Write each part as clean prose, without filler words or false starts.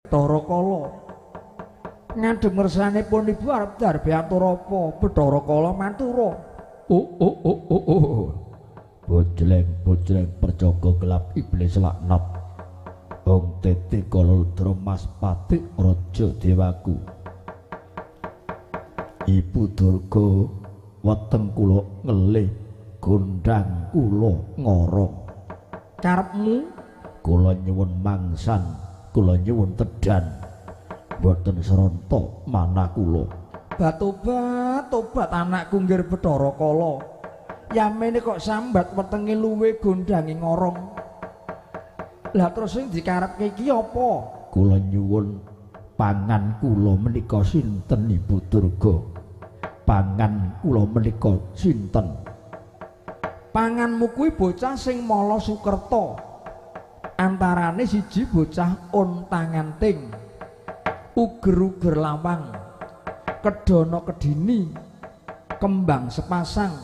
Bathara Kala. Ngadhep ngersanipun ibu arep darbe atur apa? Bathara Kala matura. Oh oh oh oh oh. Bojleng bojleng perjaga gelap iblis laknat. Ong tete Kalaludra Mas Pati Raja Dewaku. Ibu Durga weteng kula ngelih gondang kula ngorong. Karepmu kula nyuwun mangsan, kula nyuwun tedan. Mboten sronta manah kula. Batobat tobat anakku nggir Bathara Kala. Yamene kok sambat wetenge luwe gondange ngorong. Lah terus sing dikarepke iki apa? Kula nyuwun pangan kula menika sinten Ibu Durga? Pangan kula menika sinten? Panganmu kuwi bocah sing mala sukerta. Antarane siji bocah ontang-anting, uger-uger lawang, kedana kedini, kembang sepasang,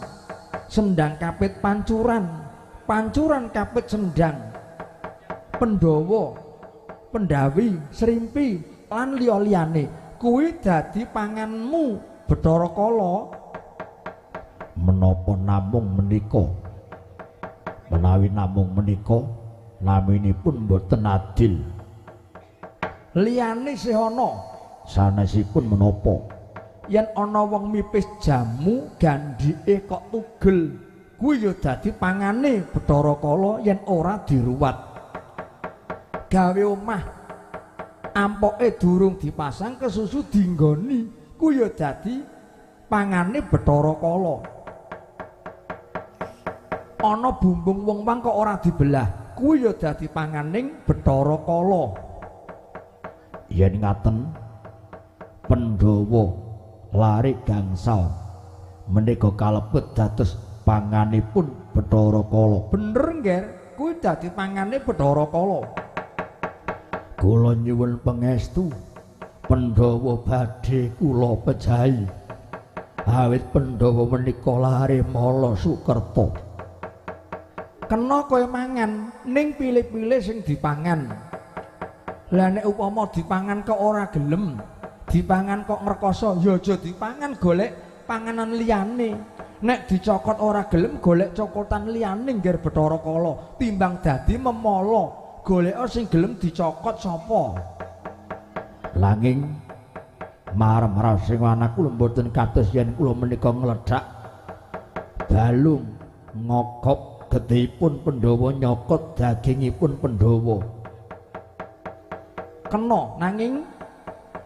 sendang kapit pancuran, pancuran kapit sendang, Pandhawa, Pendawi, Srimpi lan liya-liyane. Kuwi dadi panganmu Bathara Kala. Menapa namung menika? Menawi namung menika naminipun mboten adil. Liyane sih ana. Sanesipun menapa? Yen ana wong mipis jamu gandhike kok tugel, kuwi ya dadi pangane Bathara Kala yen ora diruwat. Gawe omah ampoke durung dipasang kesusu dinggoni, kuwi ya dadi pangane Bathara Kala. Ana bumbung wong wang kok ora dibelah, kuwi ya dadi panganing Bathara Kala. Yen ngaten Pandhawa lare gangsal menika kalebet dados panganipun Bathara Kala. Bener ngger, kuwi dadi pangane Bathara Kala. Kula nyuwun pangestu Pandhawa badhe kula pejahi. Awit Pandhawa menika lare mala sukerta. Kena kowe mangan ning pilih-pilih sing dipangan. Lah nek upama dipangan kok ora gelem, dipangan kok ngrekoso, ya aja dipangan, golek panganan liyane. Nek dicokot ora gelem, golek cokotan liyane ngger Bathara Kala, timbang dadi memala. Golek sing gelem dicokot sapa? Langing marem sing anak kula mboten kados yen kula menika ngledhak balung ngokop getihipun Pandhawa nyokot dagingipun Pandhawa. Kena nanging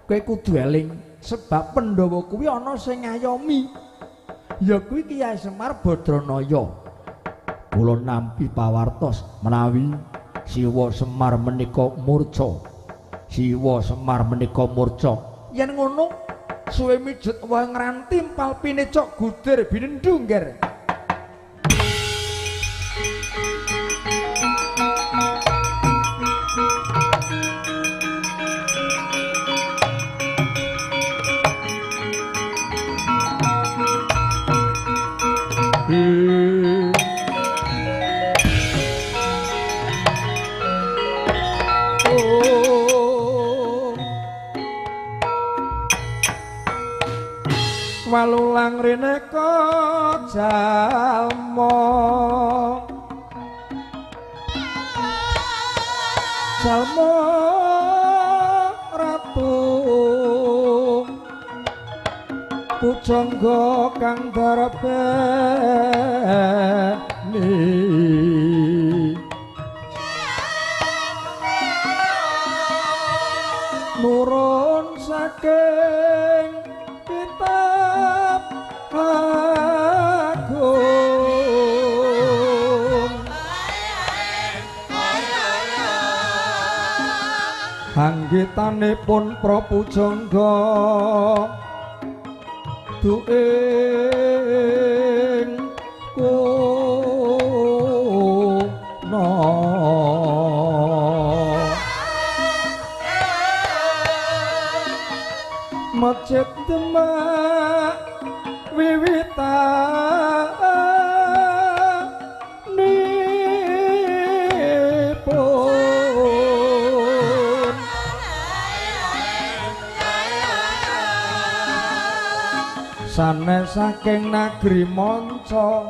kowe kudu eling sebab Pandhawa kuwi ana sing ngayomi. Ya kuwi Kyai Semar Badranaya. Kula nampi pawartos menawi Siwa Semar menika murca. Siwa Semar menika murca. Yen ngono suwe mijet wae ngranti empal pinecok gudir binendhu ngger. Walulang rineka jalma jalma ratu pujangga kang darbeni nurun saking kitab agung anggitanipun prapujangga duing kuna Masjid Demak wiwitanipun. Sanes saking nagri manca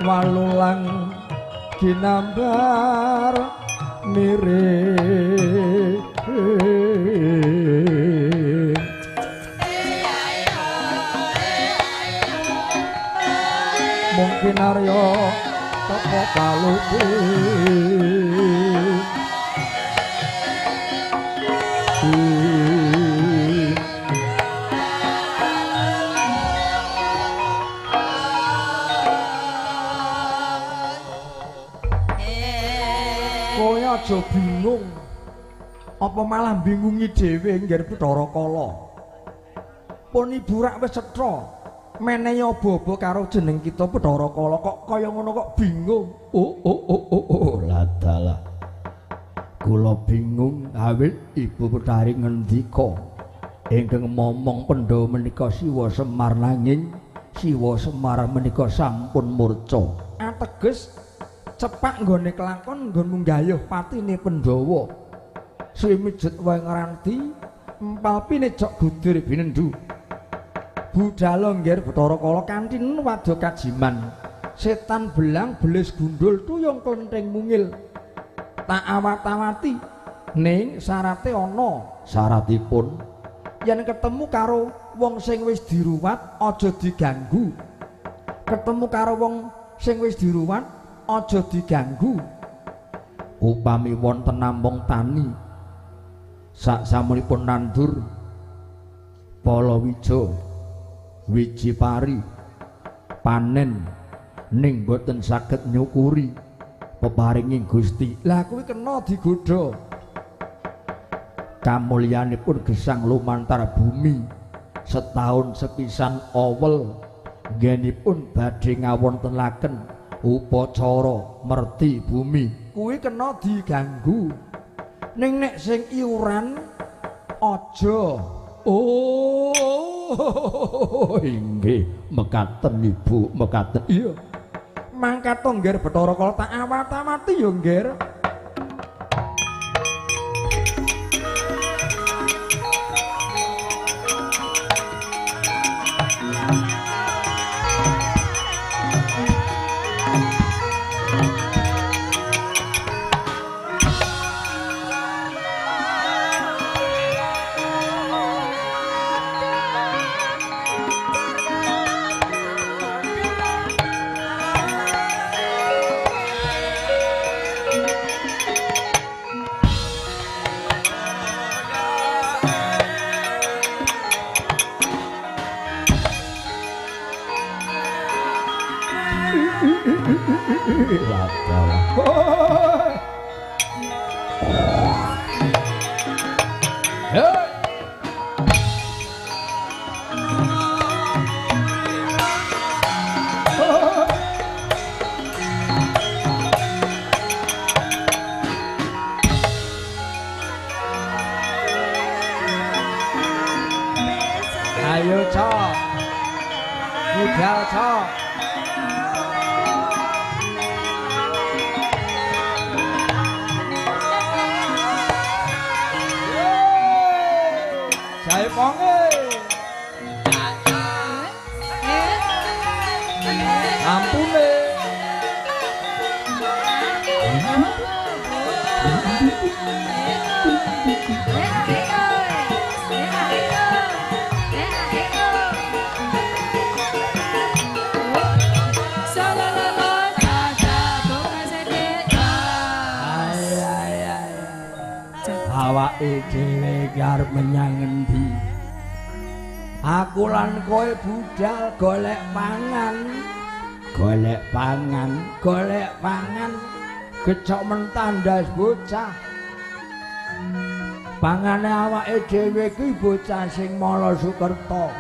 walulang ginambar miring. Mungkin arya tepa kalupi kowe aja bingung, apa malah bingungi dhewe ngger Bathara Kala. Pun ibu rak wis cetha menehi aba-aba karo jeneng kita Bathara Kala kok kaya ngono kok bingung. Oh oh oh oh oh ladalah. Kula bingung awit Ibu Bathari ngendika ingkang momong Pandhawa menika Siwa Semar, nanging Siwa Semar menika sampun murca. Ateges cepak nggone kelakon nggonmu nggayuh patine Pandhawa. Sri mijet wae ngranti empal pinecok gudir binendu. Budala ngger Bathara Kala kanthi wadya kajiman. Setan belang belis gundul tuyung klenthing mungil. Tak awat-awati ning syarate ana. Syaratipun yen ketemu karo wong sing wis diruwat aja diganggu. Ketemu karo wong sing wis diruwat aja diganggu. Upami wonten namung tani sak samunipun nandur palawija wiji pari panen ning boten saged nyukuri peparinging Gusti. Lah kuwi kena digodha. Kamulyanipun gesang lumantar bumi setahun sepisan awel nggenipun badhe ngawontenaken upacara merti bumi. Kuwi kena diganggu. Ning nek sing iuran aja. Oh inggih mekaten Ibu, mekaten. Iya. Mangkat to ngger Bathara Kala tak awat-awati ya ngger. Ayo cok, budal cok. Jaiponge. Ampune. Awake dhewe iki arep menyang ngendi? Aku lan kowe budal golek pangan. Golek pangan, golek pangan. Gecok mentandas bocah. Pangane awake dhewe iki bocah sing mala Sukerta.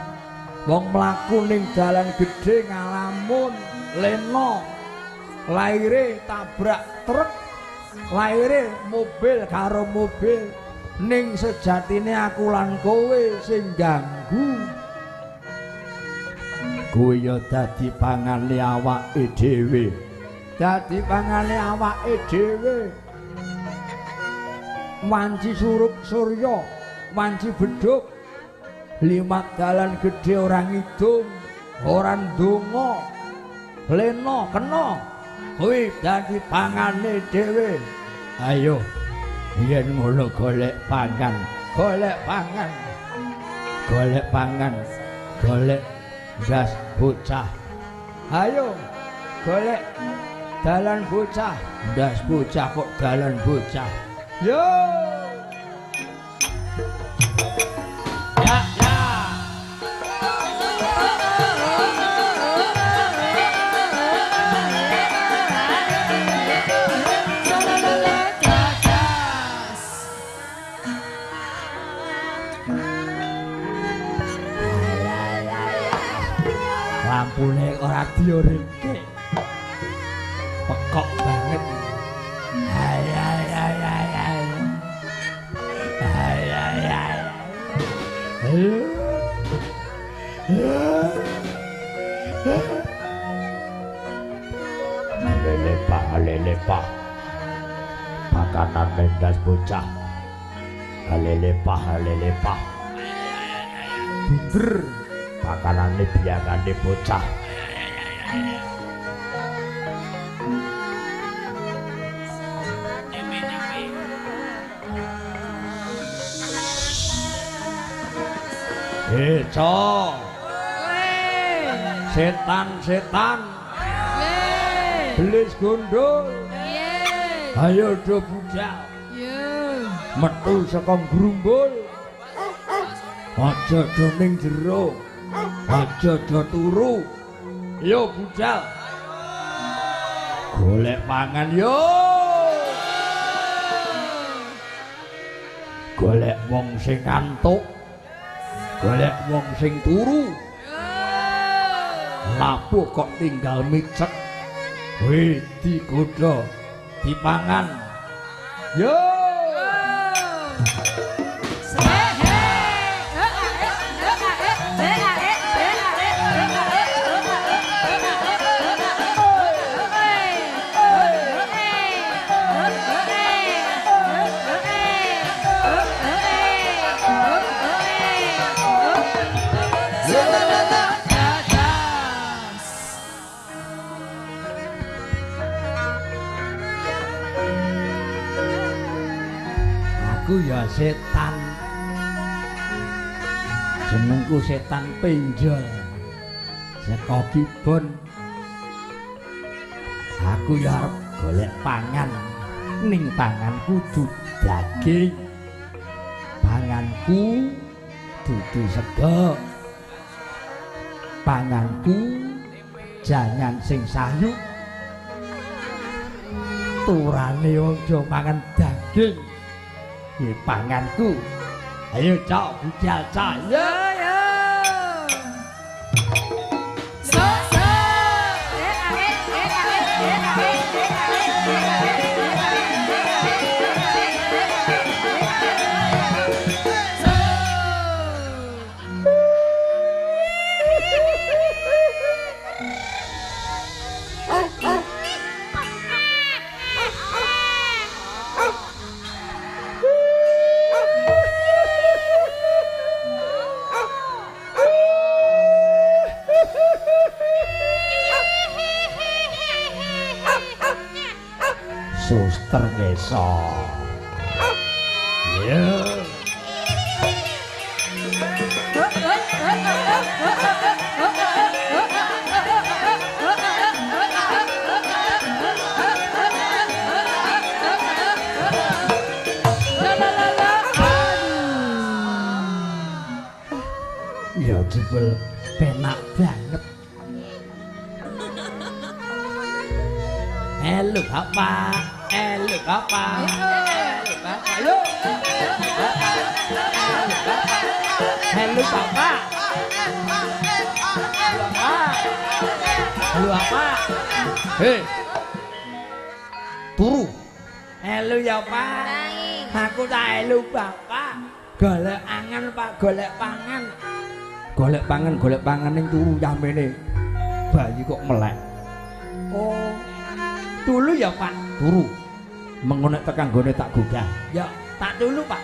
Wong mlaku ning dalan gedhe ngalamun, lena. Laire tabrak truk, laire mobil karo mobil. Ning sejatine aku lan kowe sing ganggu. Kowe ya dadi pangane awake dhewe. Dadi pangane awake dhewe. Wanci surup surya, wanci bedhug. Limat dalan gedhe ora ngidung, ora ndonga. Lena kena kuwi dadi pangane dhewe. Ayo yen ngono golek pangan, golek pangan. Golek pangan, golek ndas bocah. Ayo golek dalan bocah, ndas bocah kok dalan bocah. Yo. Ya ya. Lampune ora diuripke. Pekok banget. Ay ay ay ay ay. Ay ay ay. Lelepa lelepa. Pakanan mendas bocah. Lelepa lelepa. Bunder pakanane biyangane bocah. Eh, cok. Setan-setan. Belis gondol. Ayo do budal. Metu saka grumbul. Aja do ning jero. Aja do turu. Yo budal. Golek pangan yo. Golek wong sing ngantuk. Golek wong sing turu. Lapuh kok tinggal micek. Wih, digodha, dipangan. Yo. Aku ya setan. Jenengku setan penjol. Saka kibon. Aku ya arep golek pangan. Ning panganku dudu daging. Panganku dudu sego. Panganku jangan sing sayuk. Turane wong do mangan daging. Iki panganku. Ayo cok budal cok. Yo yo. So so. Suster desa. Ya. Ya jebul penak banget. Halo Bapak. Halo Bapak. Halo Bapak. Halo. Halo Bapak. Halo Bapak. Hei. Turu. Halo ya Pak. Aku tak halo Bapak. Golek angan Pak, golek pangan. Golek pangan, golek pangan ning turu yamene. Bayi kok melek. Oh. Tulu ya Pak. Turu. Mengonek tekan gone tak gugah. Ya, tak tulu Pak.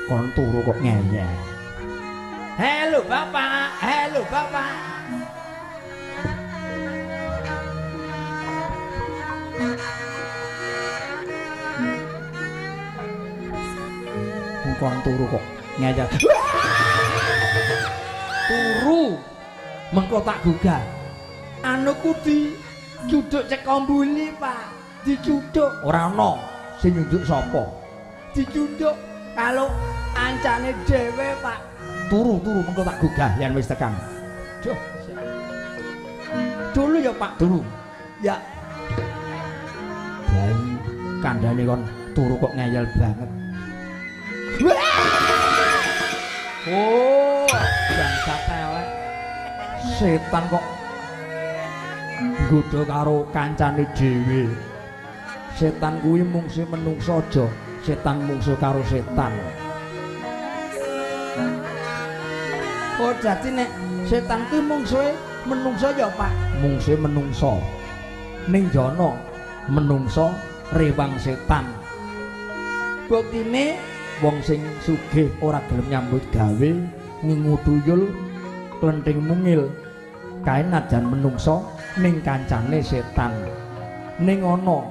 Kon turu kok ngeyel. Halo bapak, halo bapak. Kon turu kok ngeyel. Turu mengko tak gugah. Anuku dicuduk cekombuli, Pak. Dicuduk ora ana sing nyunduk sapa. Dicuduk kalau ancane dhewe, Pak. Turu-turu mengko tak gugah yen wis tekan. Duh. Dulu ya, Pak, dulu. Ya. Bayi kandhane kon turu kok ngeyel banget. Oh, bangsa telek. Setan kok nggodha karo kancane dhewe. Setan kuwi mungsuhe menungsa aja, setan mungsuh karo setan. Oh, dadi nek setan kuwi mungsuhe menungsa ya, Pak. Mungsuhe menungsa. Ning jana menungsa rewang setan. Buktine wong sing sugih ora gelem nyambut gawe, ngingu tuyul, klenthing mungil, kae najan menungsa ning kancane setan. Ning ana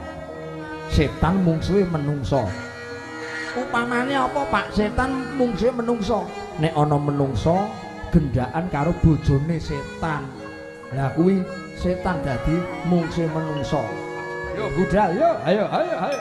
setan mungsuhe menungsa. Upamane apa, Pak? Setan mungsuhe menungsa. Nek ana menungsa gendaan karo bojone setan. Lah kuwi setan dadi mungsuhe menungsa. Yo budal yo, ayo ayo ayo.